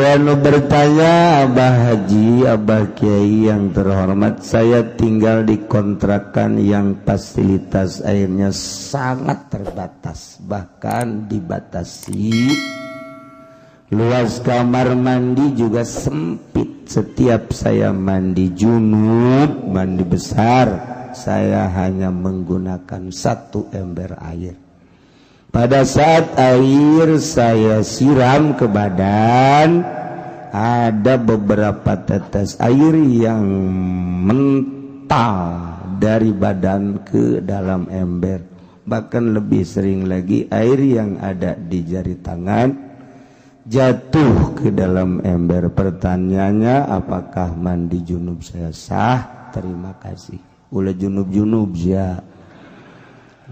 Aya nu bertanya, Abah Haji, Abah Kiai yang terhormat, saya tinggal di kontrakan yang fasilitas airnya sangat terbatas, bahkan dibatasi. Luas kamar mandi juga sempit. Setiap saya mandi junub, mandi besar, saya hanya menggunakan satu ember air. Pada saat air saya siram ke badan, ada beberapa tetes air yang mental dari badan ke dalam ember. Bahkan lebih sering lagi air yang ada di jari tangan jatuh ke dalam ember. Pertanyaannya, apakah mandi junub saya sah? Terima kasih. Ulah junub-junub ya.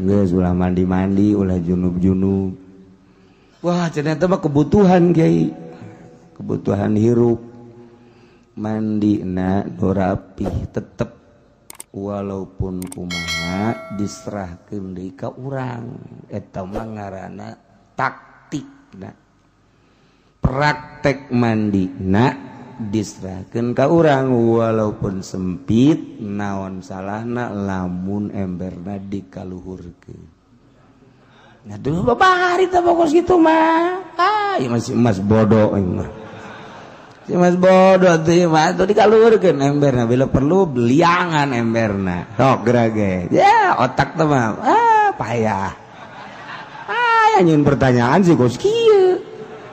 Geus ulah mandi-mandi, ulah junub-junub. Wah, ternyata mah kebutuhan, Kiai. Kebutuhan hirup. Mandi na nu rapih tetep walaupun kumaha diserahkeun deui ka urang. Eta mah ngaranna taktikna. Praktek mandi na diserahkeun ka urang walaupun sempit, naon salahna lamun emberna dikaluhurkeun. Nah, dulu babari teh pokos gitu mah. Ah, ieu masih emas bodoh ieu mah. Si mas bodoh tuh mah tuh dikaluhurkeun emberna, bila perlu beliangan emberna. Sok gerage. Ya, otak teh mah ah payah. Ah, ya nyieun pertanyaan sih kos kieu.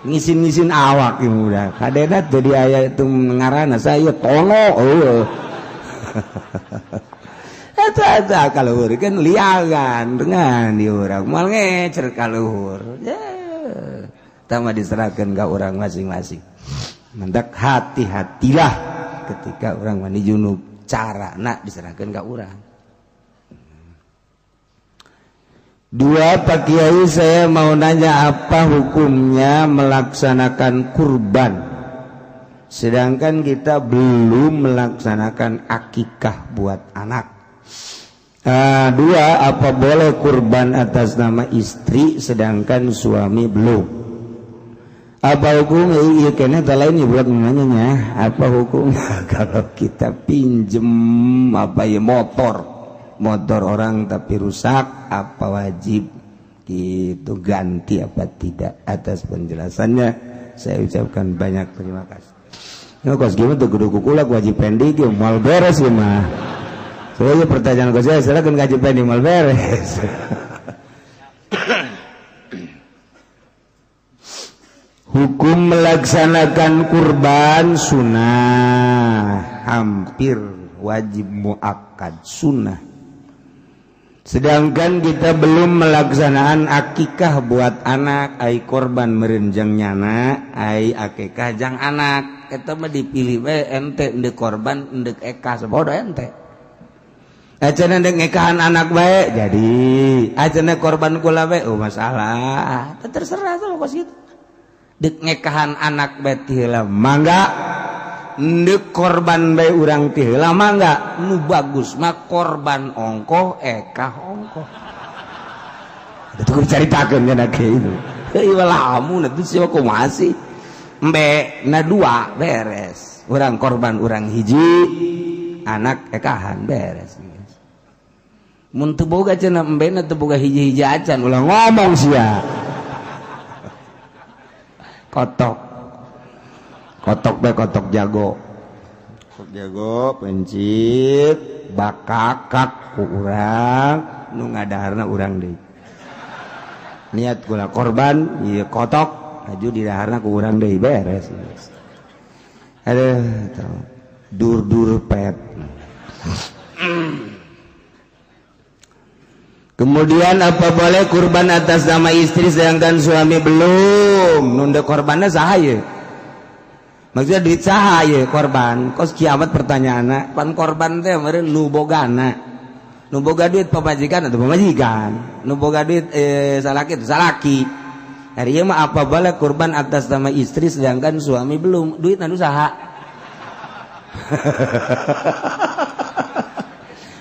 Ngisin-ngisin awak ieu udah. Kadena teu di aya itu ngaranna saya tono eueuh. Eta eta kaluhurkeun liangan dengan di urang moal ngecer kaluhur. Ya. Tama diserahkeun ka urang masing-masing. Mendak hati-hatilah ketika orang mandi junub, cara nak diserahkan ke orang. Dua, Pak Kiai, saya mau nanya apa hukumnya melaksanakan kurban sedangkan kita belum melaksanakan akikah buat anak. Dua, apa boleh kurban atas nama istri sedangkan suami belum? Apa hukum iya kene lain ya buat nanya, apa hukum kalau kita pinjem apa ya motor motor orang tapi rusak, apa wajib gitu ganti apa tidak? Atas penjelasannya saya ucapkan banyak terima kasih. Nah, kos gimana tuh kudu kukulak wajib pendi ge moal beres ieu mah. Soalnya pertanyaan kos saya silakan gaji pendi moal beres. Hukum melaksanakan kurban sunnah, hampir wajib muakkad sunnah. Sedangkan kita belum melaksanakan akikah buat anak, ai korban merenjang nyana, ai akikah jang anak. Eta mah dipilih we ente ndek korban ndek ekah sabodo ente. Acana ndek ngekahan anak bae jadi, acana korban kula bae oh masalah. Terserah sama kos kitu. Dek ngekahan anak bae ti heula mangga, ndek korban bae urang ti heula mangga. Nu bagus mah korban ongkoh ekah ongkoh. Itu kudu caritakeun nya kieu. Heuh lamun atuh sia kumaha sih? Embe na dua beres. Urang korban urang hiji, anak ekahan beres. Mun teu boga cenah embe na teu boga hiji-hiji acan ulah ngomong sia. Kotok kotok be kotok jago, kotok jago pencit bakakak ku urang nu ngadaharna urang deui. Niat kula korban ieu kotok aju didaharna ku urang deui beres. Aduh, dur-dur pet. Kemudian apa boleh kurban atas nama istri sedangkan suami belum? Nunda korbannya saha ye? Maksudnya duit saha ye korban? Kos kiamat pertanyaanna, pan korban teh meureun nu bogana. Nu boga duit pamajikan atau pamajikan? Nu boga duit salaki itu salaki. Hari ieu mah apa boleh kurban atas nama istri sedangkan suami belum? Duit nu saha?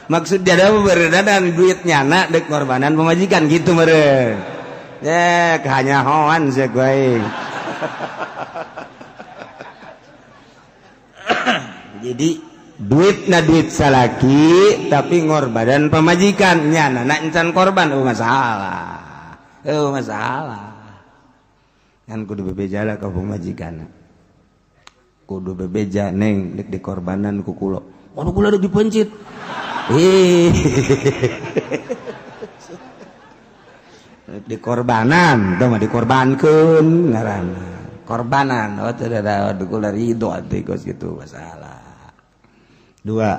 Maksud dia ada beredadan duitnya nak dek korbanan pemajikan gitu meren. Ya kanyahoan sih gue. Jadi duit na duit salaki tapi ngorbanan pamajikan nya na encan korban oh masalah. Oh masalah. Kan kudu bebeja lah ka pamajikan. Kudu bebeja neng dek dikorbanan ku kula. Waduh kula dek dipencit. Dikorbanan, teu mah dikorbankeun ngaranna. Korbanan, oh teu da kula ridho atuh kos kitu masalah. Dua.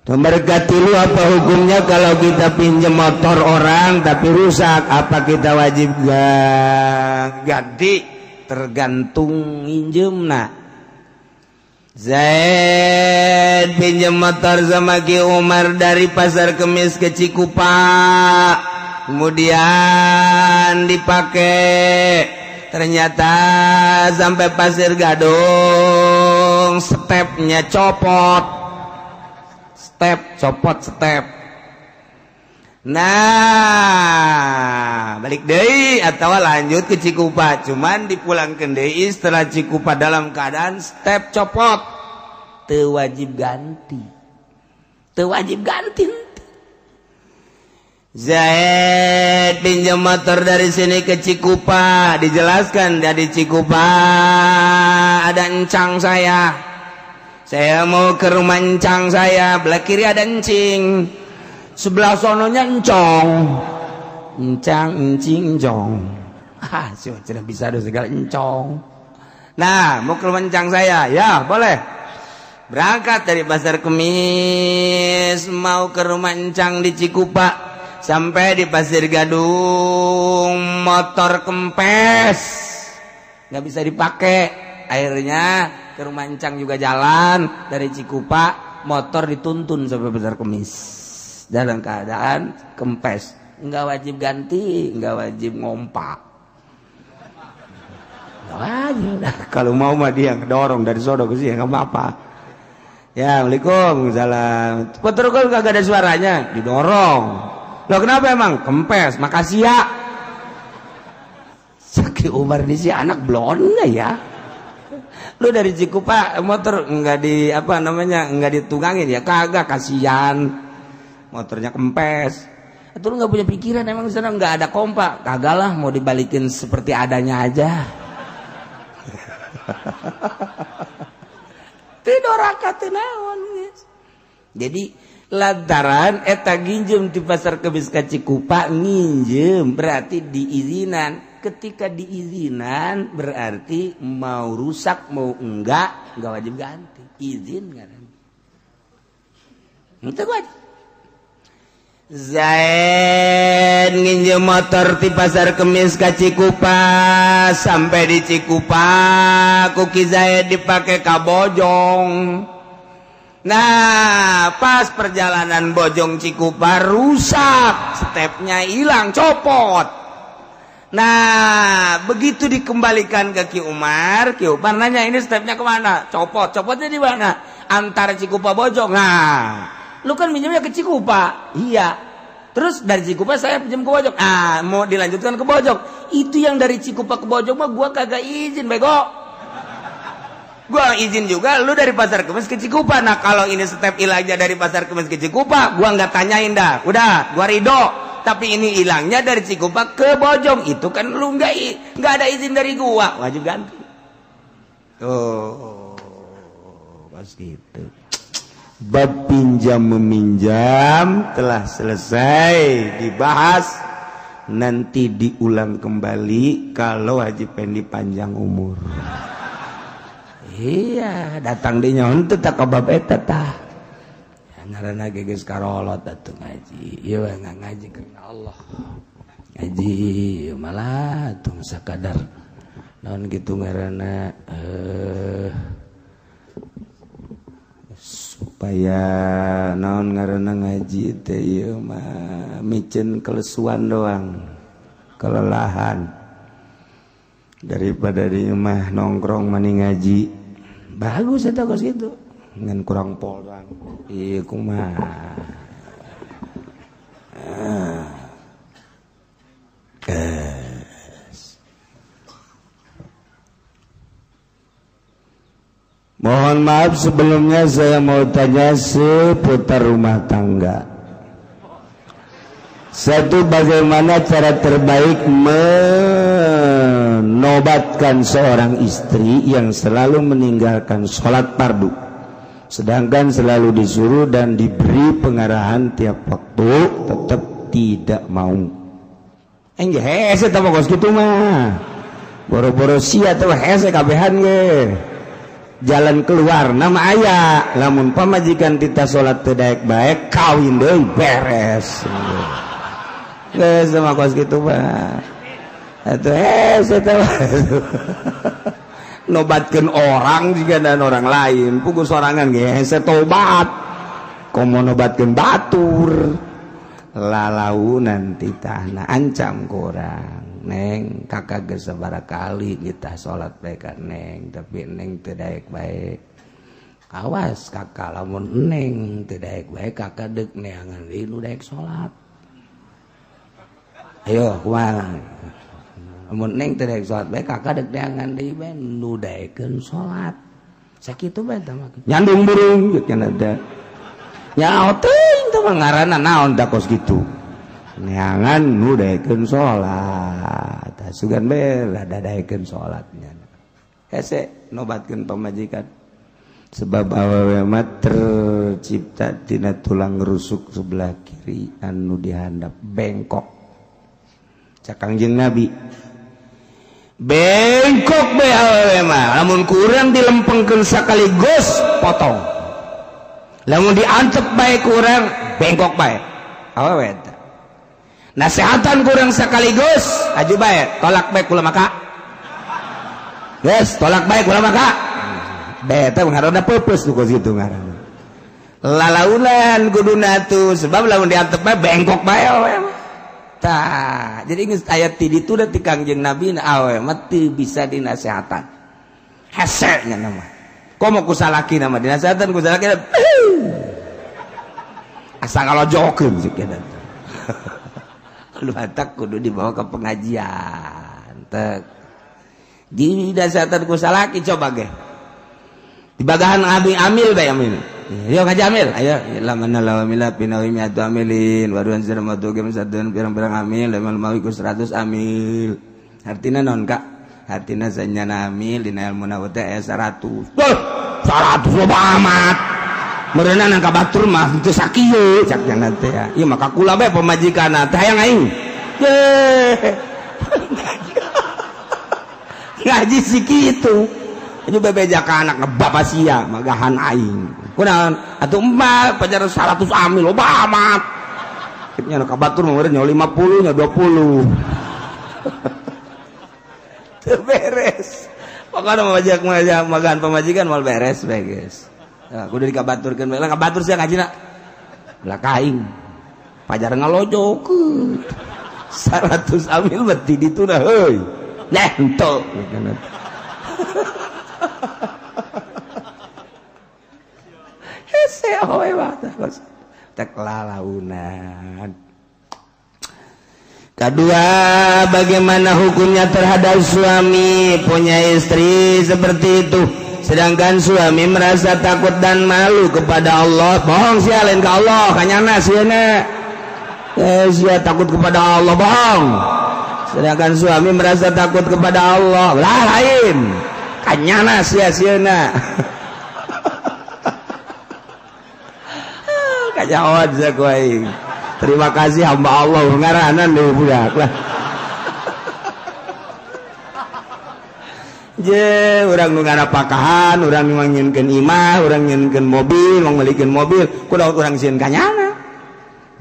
Nomor katilu, apa hukumnya kalau kita pinjam motor orang tapi rusak? Apa kita wajib ganti? Tergantung minjemna. Zaid pinjam motor sama Ki Umar dari Pasar Kemis ke Cikupa, kemudian dipakai, ternyata sampai Pasir Gadung stepnya copot, step copot step. Nah balik deui atau lanjut ke Cikupa, cuman dipulangkeun deui setelah Cikupa dalam keadaan step copot, teu wajib ganti, teu wajib ganti. Zaid pinjam motor dari sini ke Cikupa, dijelaskan dari Cikupa ada encang saya mau ke rumah encang saya, belah kiri ada encing, sebelah sononya encong, encang, encing, encong. Ah, sudah bisa ada segala encong. Nah, mau ke rumah encang saya, ya boleh. Berangkat dari Pasar Kemis mau ke rumah encang di Cikupa, sampai di Pasir Gadung motor kempes, nggak bisa dipakai. Akhirnya ke rumah encang juga jalan dari Cikupa, motor dituntun sampai Pasar Kemis dalam keadaan kempes, nggak wajib ganti, nggak wajib ngompak, nggak wajib. Nah, kalau mau mah dia dorong dari sono ke sini nggak apa-apa. Ya, assalamualaikum, salam. Motor kok kagak ada suaranya, didorong. Loh kenapa emang? Kempes, makasih ya. Sakit Umar di si anak blonde ya. Lu dari Cikupa motor nggak di apa namanya, nggak ditungangin ya? Kagak, kasihan. Motornya kempes. Atau lu nggak punya pikiran emang di sana nggak ada kompa? Kagak lah, mau dibalikin seperti adanya aja. Tidoraka teu naon geus. Jadi lantaran eta nginjem di Pasar Kemis ka Cikupa nginjem berarti diizinan. Ketika diizinan berarti mau rusak mau enggak wajib ganti. Izin kan. Itu wajib. Zaid nginjem motor di Pasar Kemis ka Cikupa, sampai di Cikupa kuki Zaid dipakai ka Bojong. Nah pas perjalanan Bojong Cikupa rusak, stepnya hilang, copot. Nah begitu dikembalikan ke Ki Umar, Ki Umar nanya ini stepnya kemana? Copot, copotnya di mana? Antara Cikupa Bojong. Nah lu kan minjemnya ke Cikupa. Iya. Terus dari Cikupa saya pinjam ke Bojong. Ah, mau dilanjutkan ke Bojong. Itu yang dari Cikupa ke Bojong mah gua kagak izin, bego. Gua izin juga lu dari Pasar Kemis ke Cikupa. Nah, kalau ini step hilangnya dari Pasar Kemis ke Cikupa, gua nggak tanyain dah. Udah, gua ridho. Tapi ini hilangnya dari Cikupa ke Bojong, itu kan lu nggak ada izin dari gua, wajib ganti. Tuh, pas gitu. Bab pinjam meminjam telah selesai dibahas, nanti diulang kembali kalau Haji Pendi panjang umur. Iya, datang di nyon teu tak bab eta tah. Ya, ngaranna ge geus karolot atuh ngaji. Ieu nggak ngaji karena Allah. Ngaji malah atuh sakadar naon gitu ngaranna supaya naon ngaranna ngaji teh ieu mah miceun kelesuan doang, kelelahan. Daripada di imah nongkrong mani ngaji. Bagus eta kos kitu. Ngan kurang pol doang. Ieu kumaha. Mohon Mohon maaf sebelumnya saya mau tanya seputar rumah tangga. Satu, bagaimana cara terbaik menobatkan seorang istri yang selalu meninggalkan sholat fardu, sedangkan selalu disuruh dan diberi pengarahan tiap waktu, tetap tidak mau. Engge hese tah kos kitu mah. Boro-boro sia teh hese kabehan ge. Jalan keluar nama aya, lamun pamajikan tita salat teu daek bae kawin deui beres. Geus sama kos kitu mah. Atuh hese teh. Nobatkeun orang juga dan orang lain, puguh sorangan ge hese tobat. Komo nobatkeun batur. Lalaunan titahna ancam kurang. Neng kakak geus sabaraha kali kita salat bae ka neng, tapi neng teu daek bae. Awas kakak lamun neng teu daek bae kakak deuk neangan deui nu daek salat. Ayo kumaha? Lamun neng teu daek salat bae kakak deuk neangan deui bae nu daekeun salat. Sakitu bae tah mah. Nyandung burung jeung cenah teh. Nyaho teuing teh mah ngaranna naon da kos kitu. Neangan nu daekeun salat. Sugan bae rada daekeun salatnya. Hese nobatkeun pamajikan. Sebab awewe mah tercipta tina tulang rusuk sebelah kiri anu dihandap bengkok. Cak Kangjeng Nabi. Bengkok bae awewe mah, lamun kurang dilempengkeun sakaligus potong. Lamun diantep bae kurang bengkok bae. Awewe eta. Nasehatan kurang sekaligus aju bae tolak bae kula maka. Geus tolak bae kula maka. Bae teh ngaranna peupeus nu kos kitu ngaranna. Lalaunan kuduna tuh sebab lamun diantep bae bengkok bae awewe mah. Tah, jadi geus aya ti ditu da ti Kangjeng Nabi na awewe mah teu bisa dinasehatan. Hese nya mah. Komo ku salakina mah dinasehatan ku salakina. Asa ngalojokeun sih kieu. Lu batak kudu dibawa ke pengajian. Tek. Di dasar ku salaki coba ge. Dibagahan abi amil bae amil. Yo ngaji amil. Ayo lamana lawamila pinawi miatu amilin waduan sirmatu gem satun pirang-pirang amil lamun mawi ku 100 amil. Artina naon Kak? Artina sanyana amil dina ilmu na teh aya 100. Duh, 100 loba amat. Meureunan ka batur mah teu sakieu cak nya teh. Ieu mah kakula bae pamajikanna teh hayang aing. Ye. Ngaji si kitu. Ini bebeja ka anak ngebapa sia magahan aing. Kunaon? Atuh emak pajar 100 amil loba amat. Nya ka batur mah meureun nya 50 nya 20. Teu beres. Pokona mah magahan pamajikan moal beres bae geus. Nah, kudu dikabaturkeun bae lah kabatur sia ngajina. Lah kaing. Pajar ngalojokeun. 100 amil beti dituna heuy. Nah henteu. Hese awe mah tek lalaunan. Kedua, bagaimana hukumnya terhadap suami punya istri seperti itu? Sedangkan suami merasa takut dan malu kepada Allah. Bohong sia lain ke Allah, kanyana sieuna. Sia takut kepada Allah, bohong. Sedangkan suami merasa takut kepada Allah, lah lain. Kanyana sia sieuna. Kanyawan sia ku aing. Terima kasih hamba Allah ngaranan deui budak lah. Je, urang nu ngarapakahan, urang nu ngieunkeun imah, urang ngieunkeun mobil, mangmelikeun mobil, kudu urang sieun kanyana.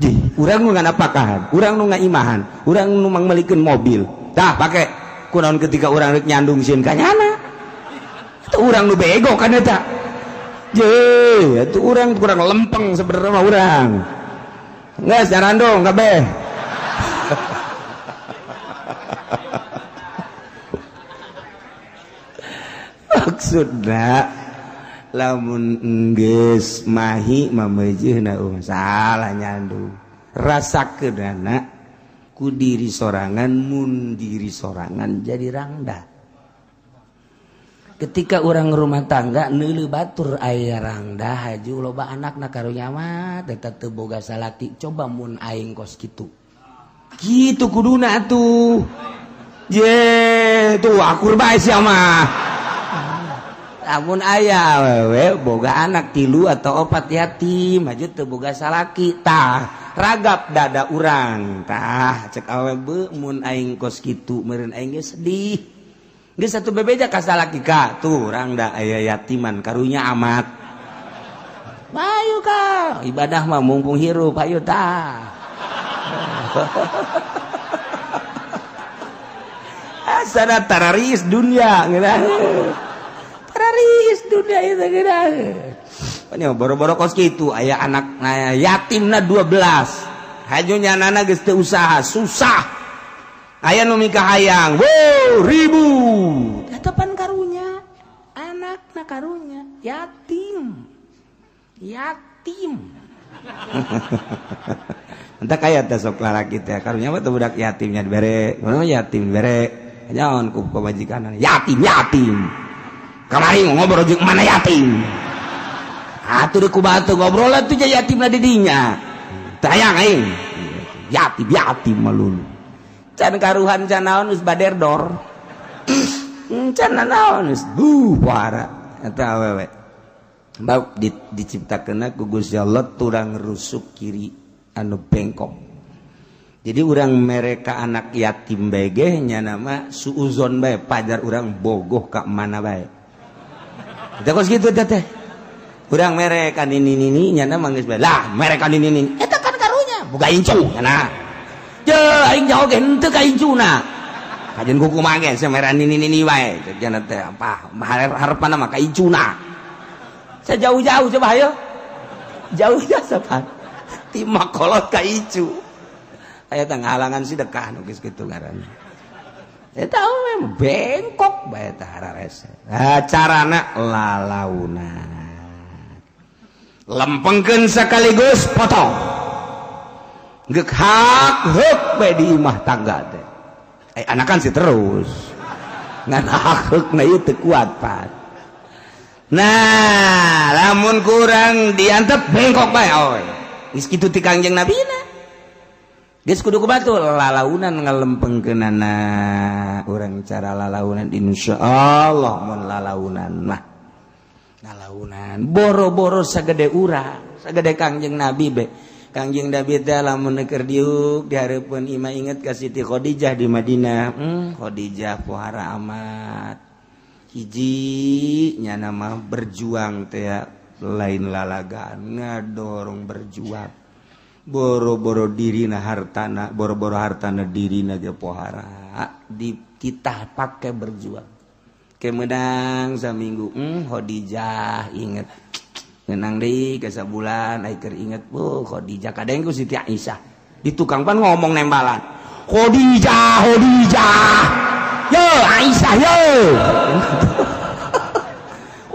Ji, urang nu ngarapakahan, urang nu ngaimahan, urang nu mangmelikeun mobil. Tah pake kunaon ketika urang rek nyandung sieun kanyana. Eta urang nu bego kan eta. Je, itu urang kurang lempeng sebenarnya mah urang. Geus nyarandung kabeh. Maksudna lamun geus mahi mameujeuhna salah nyandung. Rasakeunana ku diri sorangan mun diri sorangan jadi rangda. Ketika orang rumah tangga neuleuh batur aya rangda haju loba anakna karunya mah eta teu boga salaki, coba mun aing kos kitu. Kitu kuduna atuh. Ye, tuh akur bae sia mah. Lamun aya awewe boga anak 3 atau 4 yatim haju teu boga salaki, tah ragap dada urang. Tah cek awewe beuh mun aing kos kitu meureun aing ge sedih. Geus satu bebeja ka salaki ka tuh rangda aya yatiman karunya amat. Ayo ka ibadah mah mumpung hirup ayo tah. Asana tararis dunia ngeunah. Tararis dunia itu ngeunah. Pan boro-boro kos kitu aya anak yatimna 12. Haju nyanana geus teu usaha, susah. Aya nu mikahayang, wow, ribu. Eta pan karunya, anakna karunya, yatim. Yatim. Entah kaya teh sok lalaki teh karunya mah teh budak yatimnya dibere, mana yatim dibere. Jangan ku pamajikan yatim yatim. Kamari ngobrol jeung mana yatim. Atuh di ku batu ngobrol atuh yatimna di dinya. Teu hayang aing. Yatim yatim melulu. Can karuhan can naon geus baderdor. Can naon geus buara eta awewe. Bab diciptakeunna ku Gusti Allah turang rusuk kiri anu bengkok. Jadi urang mereka anak yatim bae ge nya nama suuzon bae pajar urang bogoh ka mana bae. Teh kos kitu teh. Urang mereka nini-nini nya nama geus bae. Lah mereka nini-nini eta kan karunya boga incu nya. Je aing jauh ge henteu ka incuna. Kajeun kuku mah ge samera nini-nini wae. Cek nya teh apa harepanna mah ka incuna. Sejauh-jauh coba ayo. Jauhnya sapan. Ti makolot ka incu. Aya teh ngahalangan sedekah nu geus kitu ngaranna. Eta we bengkok bae teh hararese. Nah, carana lalaunan. Lempengkeun sekaligus potong. Geuk hak heuk bae di imah tangga teh. Anakan sih terus. Ngan hak heukna ieu teu kuat pan. Nah, lamun kurang diantep bengkok bae oy. Geus kitu ti Kangjeng Nabina. Geus kudu ku batu lalaunan ngalempengkeunana urang cara lalaunan insyaallah mun lalaunan mah. Lalaunan boro-boro sagede urang, sagede Kangjeng Nabi be. Kangjeng Nabi teh lamun keur diuk di hareupeun imah inget ka Siti Khadijah di Madinah. Khadijah pohara amat. Hiji nyana mah berjuang teh lain lalagaan ngadorong berjuang. Boro-boro dirina hartana, boro-boro hartana dirina ge pohara dititah pake berjuang. Ke meunang saminggu, Khadijah inget. Menang deui ke sabulan ai keur inget, bu Khadijah kadeng ku Siti Aisyah. Di tukang pan ngomong nembalan. Khadijah, Khadijah. Yo Aisyah yo.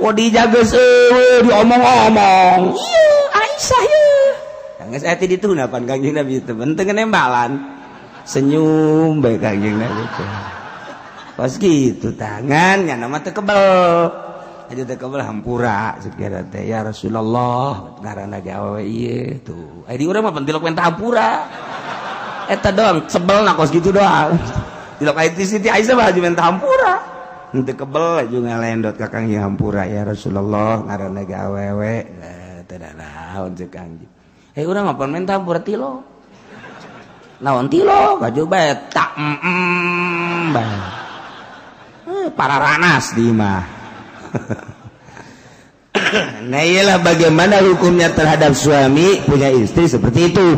Khadijah geus eueuh diomong-omong. Ieu Aisyah ye. Geus aya ti ditu pan Kangjeng Nabi teh penting nembalan. Senyum bae Kangjeng Nabi teh. Pas kitu tangan nya mah teu kebel. Aja teu kebel hampura sakira teh ya Rasulullah ngaranna ge awewe ieu tuh. Ai di urang mah pentilok minta hampura. Eta doang sebelna kos kitu doang. Tilok aya ti Siti Aisyah mah minta hampura. Henteu kebel aju ngalendot ka Kangjeng hampura ya Rasulullah ngaranna ge awewe. Teu naon ceuk Kangjeng. Eh urang mah pan minta hampura tilo. Naon tilo baju bae tak bae. Para ranas di mah. Nah iyalah bagaimana hukumnya terhadap suami punya istri seperti itu.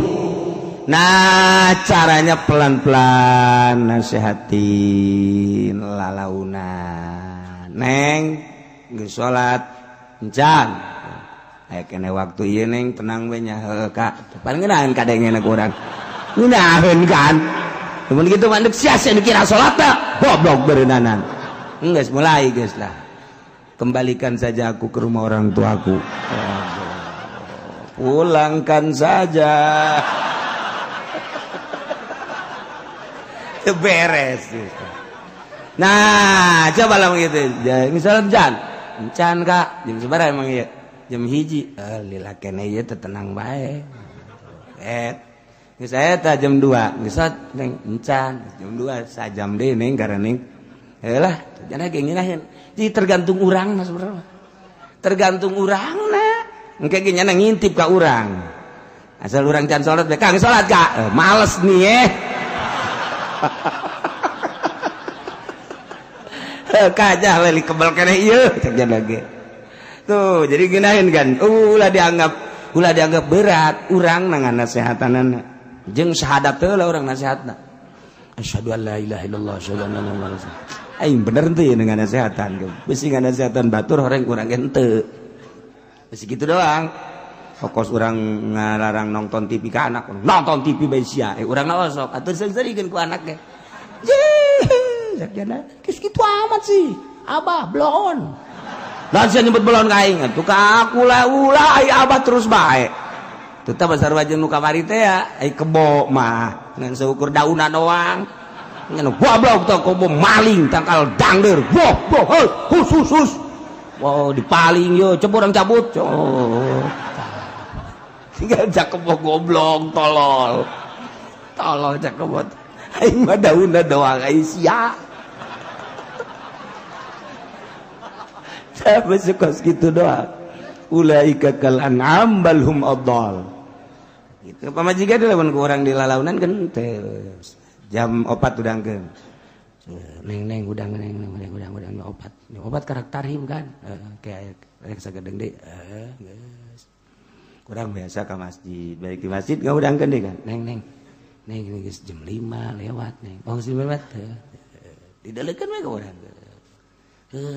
Nah caranya pelan-pelan nasehatin lalaunan. Neng geus salat encan. Aya kene waktu ieu neng tenang we nya heuh ka. Pan ngeunaheun kadengena ku urang. Ngeunaheun kan. Mun kitu mah deuk sia-sia dikira salat teh goblok beureunanan. Geus mulai geus lah. Kembalikan saja aku ke rumah orang tuaku. Pulangkan saja. Beres. Nah, coba lah gitu. Misalnya jan, encan kak, jam seberapa emang ya? Jam 1. Lila kene ieu teh tenang bae. Geus eta jam 2, geus neng encan, jam 2 sajam deui neng karena neng. Heulah, jana ge ngeunaheun. Jadi tergantung urang mah sebenarnya. Tergantung urangna. Engke ge nyana ngintip ka urang. Asal urang can salat bae, Kang salat Kak. Males nih eh. Kajah leli kebal kene ieu cek lagi. Tuh, jadi geunaheun kan. Ulah dianggap berat urang nang nasehatanana. Jeung syahadat teh lah urang nasihatna. Asyhadu an la ilaha illallah, asyhadu anna muhammadar rasulullah. Aing bener teu ieu dengan nasehatan. Bisi nganasehatan batur horeng urang ge henteu. Bisi kitu doang. Pokos urang ngalarang nonton TV ka anak, nonton TV bae sia. Urang na osok atuh seungseurikeun ku anak ge. Jana, geus kitu amat sih. Abah bloon. Lah sia nyebut bloon ka aing atuh ka aku lah ulah ai abah terus bae. Tetep sarua jeung nu kamari teh ya, ai kebo mah ngan seukur daunan doang. Ngan goblok teh kebo maling tangkal dangdeur. Boh boh hus hus hus. Wow dipaling yo, coba urang cabut. Oh. Tinggal cak kebo goblok tolol. Tolol cak kebo. Aing mah daunna doang ai sia. Sampai sekos gitu doang. Ulaika kal an'am bal hum adall. Gitu pamajikan lamun ku urang di lalaunan kan jam 4 udangkeun. Neng neng udang neng neng udang udang opat. Opat karakter him kan. Kayak rek sagedeng deui. Geus. Kurang biasa ka masjid, balik di masjid ngaudangkeun deui kan. Neng neng. Neng geus jam 5 lewat neng. Oh jam lewat teh. Didaleukeun we ka urang.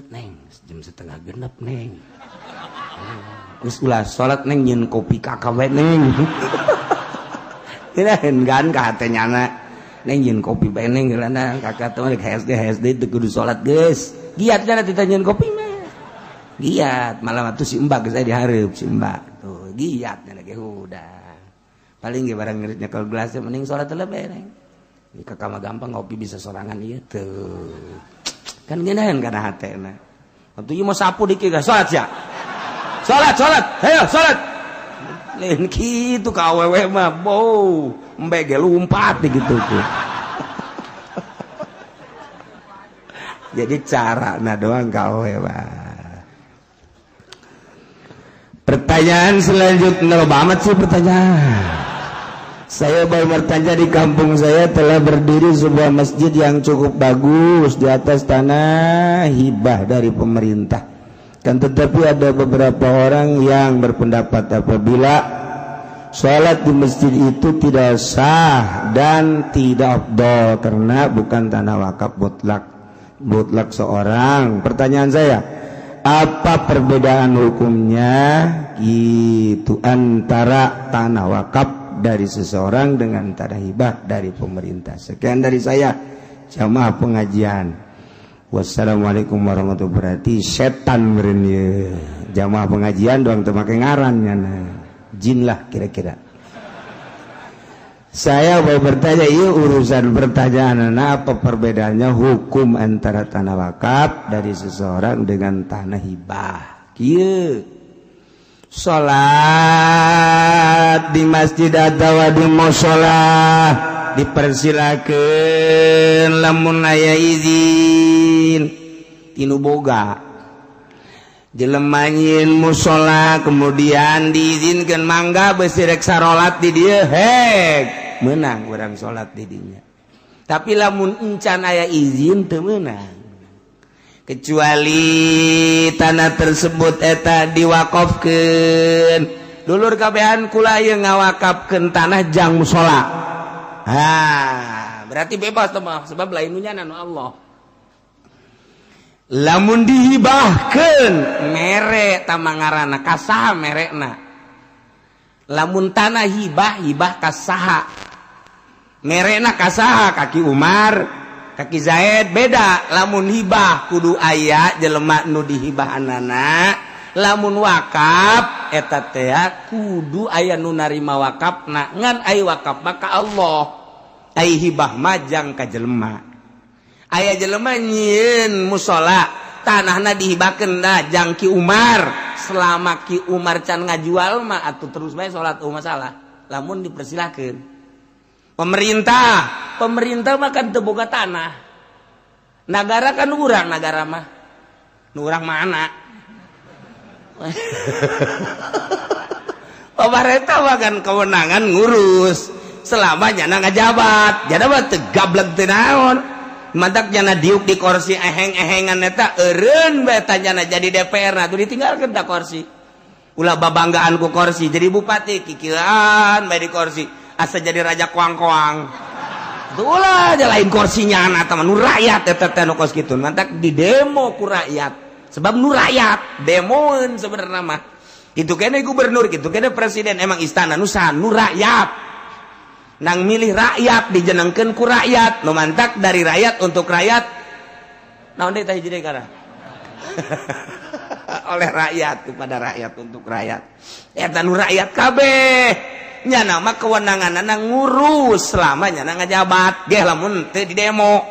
Neng jam 5:30 neng. Geus ulah salat neng nyeun kopi kakak we neng. Kirain kan ka hate nyana. Neng nyeun kopi bae neng geulana kakak teh rek HSD HSD teu kudu salat geus. Giat kana tita nyeun kopi mah. Giat malam atuh si Mbak geus aya dihareup si Mbak. Tuh giat nyana ge udah. Paling ge barang ngerit nyekel gelas mending salat heula bae neng. Di kakak mah gampang ngopi bisa sorangan ieu tuh. Kan ngeunaheun kana hatena. Atuh ieu mah sapu dikit geus salat sia. Salat salat, ayo salat. Lain kitu ka awewe mah, bau, embe ge lumpat di kitu tuh. Jadi carana doang ka awewe mah. Pertanyaan selanjutnya loba amat sih pertanyaan. Saya baru bertanya, di kampung saya telah berdiri sebuah masjid yang cukup bagus di atas tanah hibah dari pemerintah. Kan tetapi ada beberapa orang yang berpendapat apabila sholat di masjid itu tidak sah dan tidak afdol karena bukan tanah wakaf mutlak seorang. Pertanyaan saya, apa perbedaan hukumnya gitu antara tanah wakaf dari seseorang dengan tanah hibah dari pemerintah? Sekian dari saya, jamaah pengajian. Wassalamualaikum warahmatullahi wabarakatuh. Setan meureun ieu. Jamaah pengajian doang teu make ngaran nyana. Jin lah kira-kira. Saya mau bertanya, ieu urusan pertanyaan apa perbedaannya hukum antara tanah wakaf dari seseorang dengan tanah hibah? Kieu. Salat di masjid atau di mushola dipersilakan lamun aya izin tinu boga jelema nyieun mushola kemudian diizinkan mangga besi rek sarolat di dieu hek meunang urang salat di dinya. Tapi lamun encan aya izin teu meunang, kecuali tanah tersebut eta diwakafkeun. Dulur kabehan kula ieu ngawakafkeun tanah jang mushola. Ha, berarti bebas teh mah sebab lain nu nyana nu Allah. Lamun dihibahkeun mere tamangarana ka saha merekna. Lamun tanah hibah, hibah ka saha. Merekna ka saha? Kaki Umar, kaki Zaid beda. Lamun hibah kudu aya jelema nu dihibahanana. Lamun wakaf eta teh kudu aya nu narima wakafna, ngan ai wakaf mah ka Allah, ai hibah mah jang ka jelema. Aya jelema nyieun musola, tanahna dihibakeun dah jang Ki Umar. Selama Ki Umar can ngajual mah atuh terus bae salat, oh masalah. Lamun dipersilakeun. Pemerintah, pemerintah mah kan teu boga tanah. Nagara kan urang, nagara mah. Nu urang mana? Pemerintah mah kan kewenangan ngurus selama nyana ngajabat. Jadi mah teu gablek teu naon. Mantak nyana diuk di kursi eheng-ehengan eta eureun bae nyana jadi DPR, nah tuh ditinggalkeun ta kursi. Ulah babanggaan ku kursi, jadi bupati kikieuan bae di kursi, asa jadi raja koang-koang. Tuh ulah aja lain kursinya anak teman nu rakyat eta teh nu kos kitu. Mantak di demo ku rakyat. Sebab nu rakyat demoeun sebenarnya mah. Itu kene gubernur, gitu kene presiden, emang istana nu saha? Nu rakyat. Nang milih rakyat, dijenengkeun ku rakyat, nu mantak dari rakyat untuk rakyat. Naon deui tah hiji deui kara? Oleh rakyat, kepada rakyat, untuk rakyat. Eta nu rakyat kabeh. Nyana mah kewenanganna ngurus selama nyana ngajabat geh, lamun teu di demo.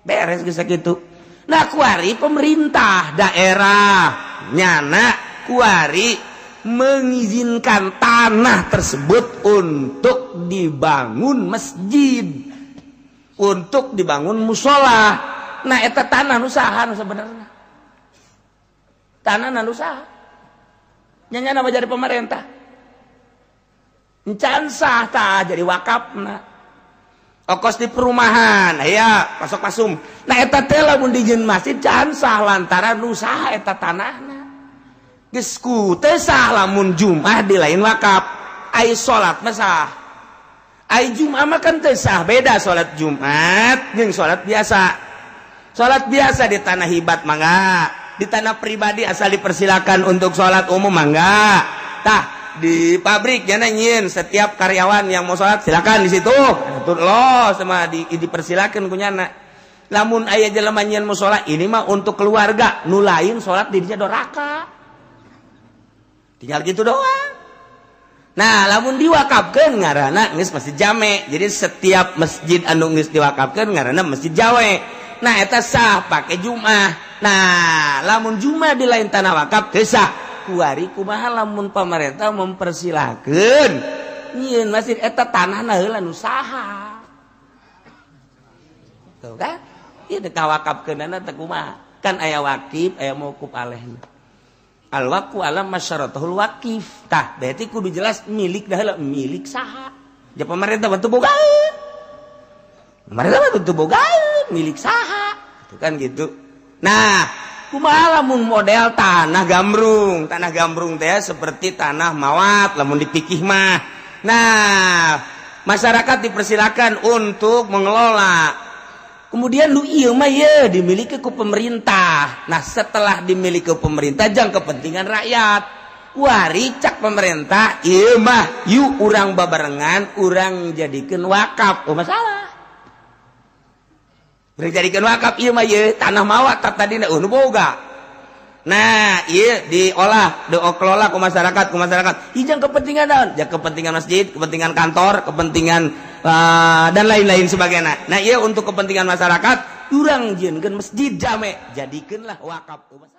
Beres geus sakitu. Nah, kuari pemerintah daerah nyana kuari mengizinkan tanah tersebut untuk dibangun masjid, untuk dibangun musola. Nah, eta tanah nu saha nu sebenarnya? Tanah nu saha? Nya nama jadi pemerintah. Encan sah tah jadi wakafna. Okos di perumahan, aya pasok pasum. Nah, eta teh lamun dijieun masjid can sah lantaran nu saha eta tanahna? Geus ku teu sah lamun Jumat di lain wakaf. Ai salat mah sah. Ai Jumat mah kan teu sah, beda salat Jumat jeung salat biasa. Salat biasa di tanah hibat mangga, di tanah pribadi asal dipersilakan untuk salat umum mangga. Tah, di pabrik nya nyieun setiap karyawan yang mau salat silakan di situ. Tuh lo sama dipersilakan ku nyana. Lamun aya jelema nyieun musola ini mah untuk keluarga, nu lain salat di dinya doraka. Tinggal gitu doang. Nah, lamun diwakafkeun ngaranna geus masjid jame. Jadi setiap masjid anu geus diwakafkeun ngaranna masjid jame. Nah, eta sah pake Jumat. Nah, lamun Jumat di lain tanah wakaf teu sah. Kuari kumaha lamun pemerintah mempersilahkeun nyieun masjid, eta tanahna heula nu saha? Tuh kan? Ieu dek ngawakafkeunana teh kumaha? Kan aya wakif, aya mauquf alaihna. Al waqfu ala masyaratuhul wakif. Tah, berarti kudu jelas milik dah heula, milik saha? Ja pemerintah bantu bogaeun. Pemerintah bantu bogaeun, milik saha? Itu kan gitu. Nah, kumaha lamun model tanah gambrung? Tanah gambrung teh seperti tanah mawat lamun dipikih mah. Nah, masyarakat dipersilakan untuk mengelola. Kemudian lu ieu mah ye dimiliki ku pemerintah. Nah, setelah dimiliki pemerintah jang kepentingan rakyat. Wari cak pemerintah ieu mah yuk urang babarengan urang jadikeun wakaf. Oh masalah. Urang jadikeun wakaf ieu mah ye tanah mawat tadi nu boga. Nah, ieu diolah, dikelola ku masyarakat, ku masyarakat. Ieu jang kepentingan naon? Jang kepentingan masjid, kepentingan kantor, kepentingan dan lain-lain sebagainya. Nah, ieu untuk kepentingan masyarakat, urang jieunkeun masjid jame, jadikeunlah wakaf. Oh, masalah.